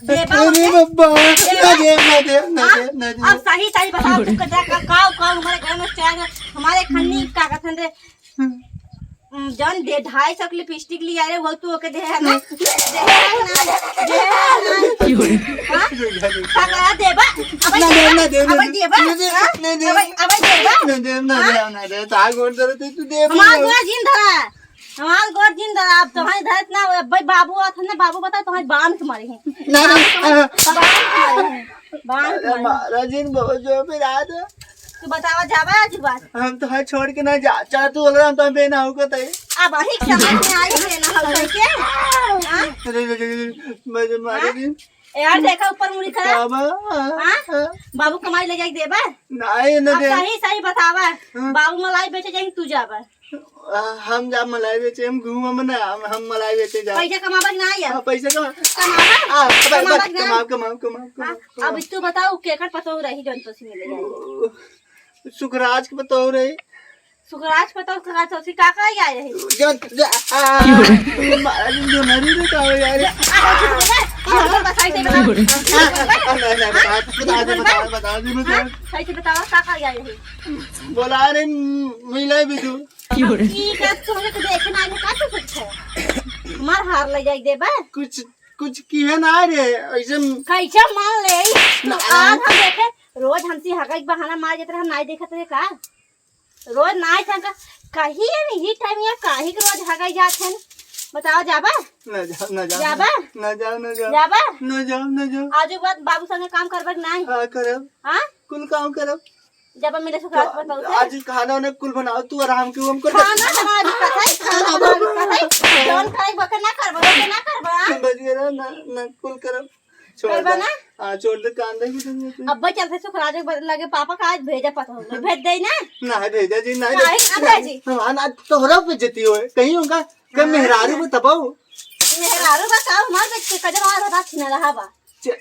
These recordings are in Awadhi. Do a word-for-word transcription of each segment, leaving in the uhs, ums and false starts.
देबा अरे ओके? बब्बा, देबा? ना देब, ना देब, ना हाँ? देब, ना देब। अब सही सही बताओ, तू कदा का, का, का हमारे घर में चाहे, हमारे खन्नी का कथन रे? हम्म, जौन दे, ढाई सौ के लिपस्टिक लिया रे, वो तू ओके दे है ना? दे है ना? दे है ना? हाँ? का करा देबा? अब ना देब, ना देब, ना अबे देब। देबा? ना देब, हाँ? ना देब। अबे, अबे देबा? ना देब, ना हाँ? देब, ना देब। तो आग और जरूरत है, तू देबा। हमार गोड़ जिन धरा। हमार गोड़ जिन धरा, अब तुम्हारी धरत ना, अब भाई बाबू आत है ना, बाबू बता तुम्हारी बांध के मारी है। ना, ना, बांध के मारी है। बांध के अरे मारी है। महाराज जी, बहुत जोर पे रात है। तू बतावा जाबा आज बात। हम तो हाथ छोड़ के ना जा, चाह तू बोल रहा, हम तो हम बेना हो को तई। अब वही समझ में आई बेना हो करके। हाँ? अरे, अरे, अरे, अरे, मैं तो मारे हाँ? नहीं। यार देखा ऊपर मुड़ी करा। बाबा, हाँ? हाँ। बाबू कमाई ले जाके देबा? नहीं, ना अब दे। सही, सही बतावा। हाँ। बाबू मलाई बेचे जाएंगे, तू जाबा? आ, हम जा मलाई बेचे, हम घूमम ना, हम, हम मलाई बेचे जा। पैसा कमाबा कि ना यार? हाँ, पैसा कमा। कमाबा? हाँ, कमाबा कि ना? कमाब, कमाब, कमाब, हाँ, कमाब। अब तू बताओ, केकर पतोह रही जौन तोसी मिले जाए? ओ, सुखराज के पतोह रही। सुखराज पतोह का चौथी का का आई रही? जौन, जा, आ, आ, महाराज जी, जो नरी रे का हो यार। आ, आ, आ, बताई दे, बता। आ, आ, नहीं, नहीं, बता, बता दे, बता, बता दे, बता। हाँ, सही से बतावा, का का आई रही? बोला रे, मिले भी तू। की हो रे? ई का तोहरे के देखे ना आइले, का तू कुछ है? हमार हार ले जाई देबा? कुछ, कुछ किहे ना रे, ऐसे म- कैसे मान ले? तू ना। आज हम देखे, रोज हमसे हगई के बहाना मार जात रहे, हम नाई देखत रहे का? रोज नाई था का? कहीं है नहीं, ई टाइम यहाँ काहे के रोज हगई जात है? बताओ, जाबा? ना जाओ, ना जाओ। जाबा? ना जाओ, ना जाओ। जाबा? ना जाओ, ना जाओ। आजू बाद बाबू संगे काम करबा कि नाई? हाँ, करब। हाँ? कुल काम करब। जब मिले सुखराज तो पतोह से। आज खाना उन्हें कुल बनाओ, तू आराम के हम कर। खाना बना दिक्कत है, खाना बना दिक्कत है। जौन करे बके ना करबा, बके ना करबा। बच गया ना, ना, ना, कुल करब। छोड़ करबा दे। ना? हाँ, छोड़ दे, कान दे भी तुम। अब चलते सुखराज के लगे पापा का आज भेजा पतोह, भेज दे ना? ना, भेजा जी, ना काहे भेजा। ना भेजी? हाँ, ना, तोहरा पे जती होए, कहीं होगा, कहीं हाँ। मेहरारू में तबाऊ। मेहरारू बा का, हमार बेच के कजर वाला रहा, छिना रहा बा। च-,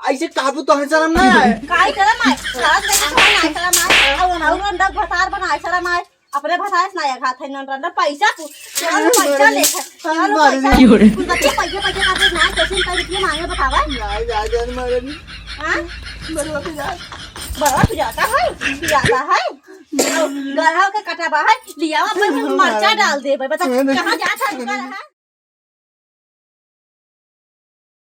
ऐसे काबू तो है, शर्म ना आए? काहे शर्म आए? शर्म देखे तो ना शर्म आए। अब उन, उन रंडक भतार बना शर्म आए। अपने भतार से ना घात है, नन रंडक पैसा तू, चल पैसा ले, चल पैसा। की हो रे? कुल बच्चे पैसे, पैसे करते ना, कैसे रुपये मांगे बतावा? ना, जा, जा, मारे नहीं। हाँ? बड़वा पे जा। बड़वा पे जाता है, जाता है। गढ़ा के कटा बाहर, लियावा अपन मरचा डाल दे, बता, कहाँ जाता है, कहाँ रहा?